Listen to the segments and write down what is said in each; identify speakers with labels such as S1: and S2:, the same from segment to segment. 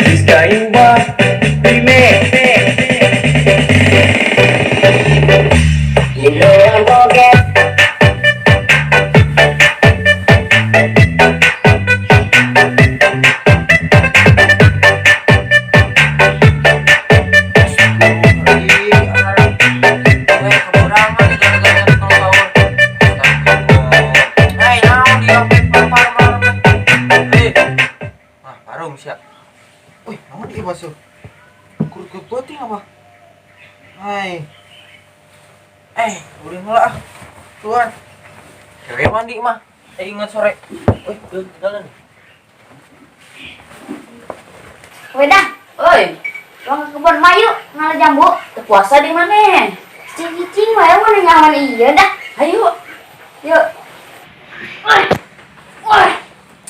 S1: Rizka Remix. You know I'm gonna get.
S2: Ah, parung siap. Wih, naon ieu basuh? Kurut peuting apa? Hai. Eh, udah heula ah. Keluar. Cewek mandi mah. Eh, ingat sore. Wih, udah jalan.
S3: Wedah,
S4: Oi,
S3: lo ke kebun mayu ngala jambu.
S4: Teu puasa di mana?
S3: Cicing wae mana nyaman iya dah.
S4: Ayo.
S3: Yuk. Wah. Wah.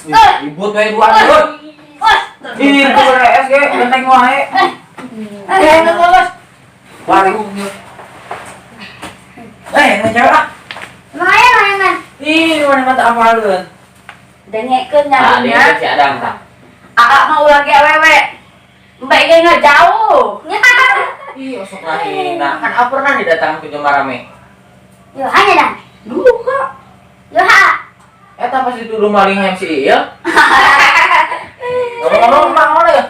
S2: Wih, ribut we dua ribut.
S3: Wah.
S2: Ih, beres ge, genteng wae.
S4: Eh, tunggu, Bos.
S2: Warung. Eh, ini cewek ah.
S3: Emang aya layangan?
S2: Ih, mana mata apaleun.
S4: Dengekeun
S5: Nah,
S4: nyarinya.
S5: dia si Adam tah.
S4: Aa mah ulah ge awewe. Mbak ge nggak jauh.
S5: Ih, osok rahina. Kan apa pernah didatangkan ke Jomarame?
S3: Yo hanya dah.
S4: Dulu kak.
S3: Yo ha.
S5: Eta pasti dituduh maling hayam si Iil. Ngomong-ngomong mah mana ya?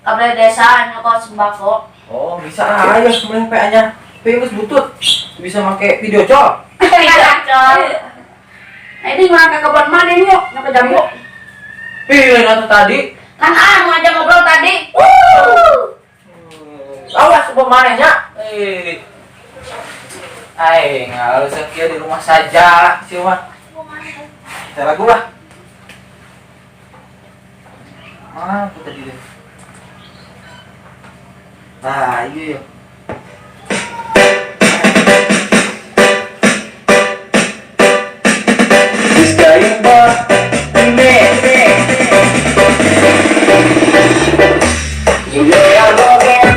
S4: Kabel desa nyokot sembako.
S2: Oh, bisa aja mulai PA-nya. P geus butut. Bisa make video call.
S4: Iya, coy. Nah, ini ngurang ke kebun mana ini yuk? Nyokot jambu.
S5: Ih, lain tadi.
S4: Kan ah mau ngajak ngobrol tadi.
S5: Awas ubah manehnya. Eh. Aing, ngalau sekieu di rumah saja sih mah.
S2: Kita lagu lah. Ah, aku tadi deh. Nah, iya ya.
S1: Rizka Remix. You know I'm gonna get.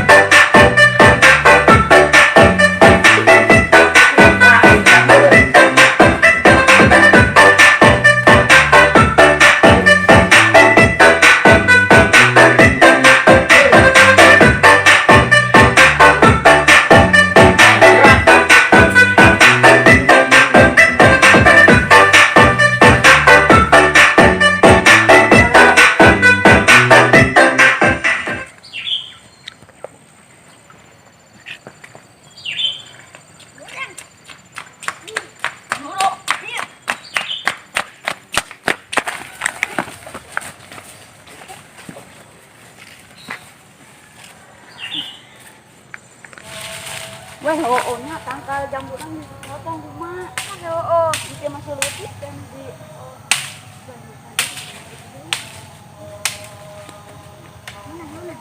S4: Weh, oh, nya tangkal jambu nang potong rumah.
S3: Oh, oh.
S4: Itu masih leutik dan di
S3: Mana mana?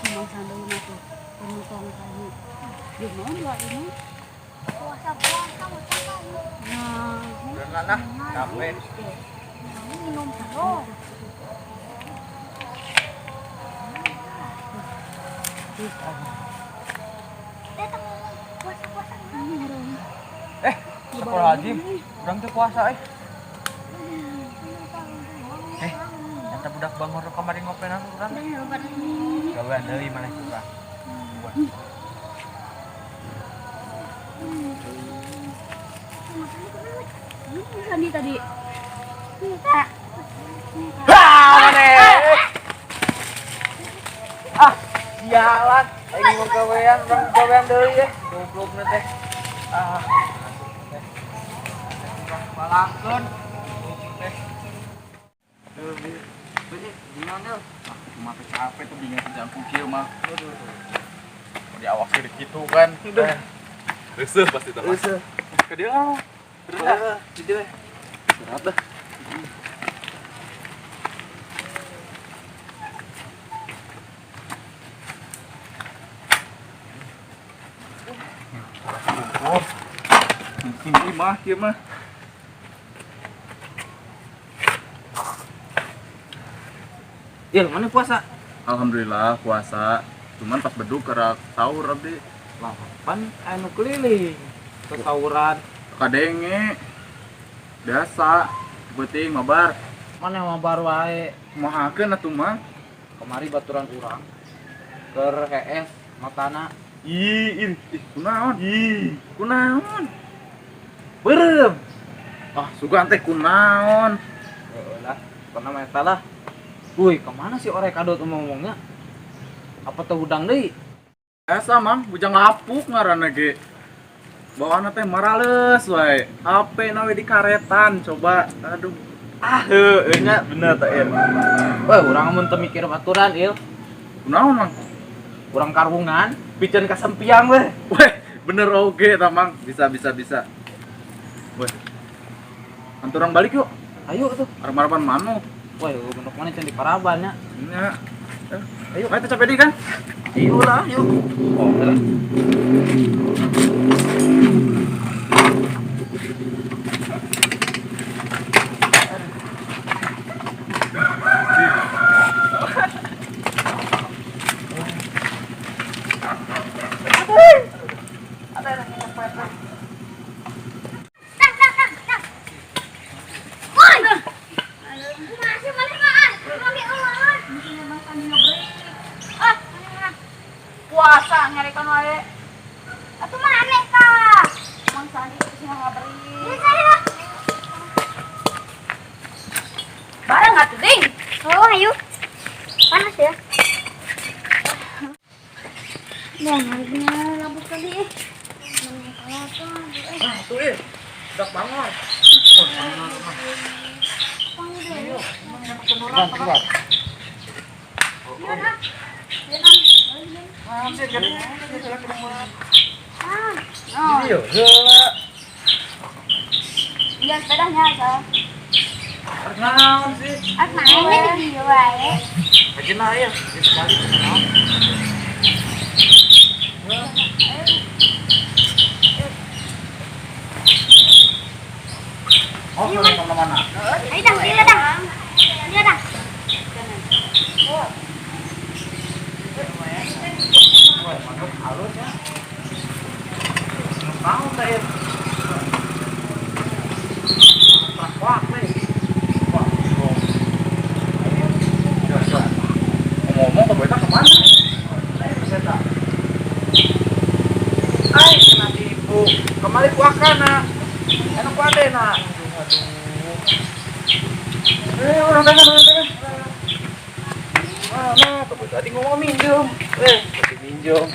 S3: Memang sandal mah tuh. Penumpang kayu. Di mana ini? Puasa puasa puasa kayu.
S4: Nah,
S2: Udah nah, capek.
S3: Minum terus. Datang puasa puasa.
S2: Eh, astagfirullahaladzim. Urang teu puasa eh. Eh, eta budak bangor kamari ngopenan urang. Gawean deui maneh ku urang.
S4: Sandi tadi.
S2: Ah, maneh. Ah, sialan. Aing mau gawean, urang gawean deui eh. Goblokna teh. Ah, masuk teh. Urang balangkeun. Teh.
S6: Cuma capek tuh bingung jangkung kieu mah. Mau diawak sih gitu kan. Reseh pasti teman.
S2: Reseh.
S6: Ke dia lah.
S2: Berat, gitu deh. Berat dah.
S6: imah kieu mah.
S2: Il, mana puasa?
S6: Alhamdulillah puasa. Cuman pas beduk kerak sahur abdi.
S2: Lah, pan anu keliling kesauran.
S6: Kadenge. Biasa. Beuting mabar.
S2: Mana mabar wae.
S6: Kumahakeun atuh mah?
S2: Kemari baturan urang. Keur hees matana.
S6: Ih, ih, kunaon? Ih, kunaon?
S2: Beureum.
S6: Ah, sugan teh kunaon?
S2: Heeh lah, pernah mah eta lah. Woi, kemana sih orek kadot ngomongnya? Apa teu hudang deui?
S6: Biasa mang, bujang lapuk ngaranna ge. Bawaanna teh marales wae. HP na we di karetan coba. Aduh.
S2: Ah, heueuh nya bener teh, Il. Woi, urang mun teu mikir baturan, Il.
S6: Kunaon mang?
S2: Urang karungan, piceun ka sempiang weh.
S6: Weh, bener oge ta mang. Bisa bisa bisa. Weh. Anturang balik yuk.
S2: Ayo tuh.
S6: Arep-arepan manuk.
S2: Woi, bentuk mana can di paraban nya.
S6: Nya. Ayo, ayo capek di kan?
S2: Ayo lah, yuk. Oh, lah.
S3: Tang, tang, tang, tang. Woi! Masih mana mah? Lagi ulang. Ah,
S4: Puasa nyarekan wae.
S3: atuh maneh tah.
S4: Mang Sandi sih ngaberi.
S3: Ini saya lah.
S4: Bareng atuh ding.
S3: Oh, ayo. Panas ya. Bang, harganya labuk kali eh. Mana kalau
S2: Ah, tuh, Il. Udah bangun.
S3: Ah,
S2: Iya, heula.
S4: Iya, sepedanya aja.
S2: Arek naon sih?
S3: Ah, mainnya di dia wae.
S2: Ajeuna aya, di sekali naon. Oh, mana mana?
S3: Ayo dah, dia dah. Dia dah.
S2: Wah, manuk halus ya. Tahu teh, Il. Wah, nih. Wah, bingung.
S6: Ya, ya. Ngomong-ngomong ke Boyta kemana?
S2: Ayo, Zeta. Ay, kena tipu. Kemari ku akana. Enak ku ade na. Aduh, aduh.
S6: Orang tangan, orang tangan.
S2: Mana? Tuh tadi ngomong minjem. Eh, tadi minjem.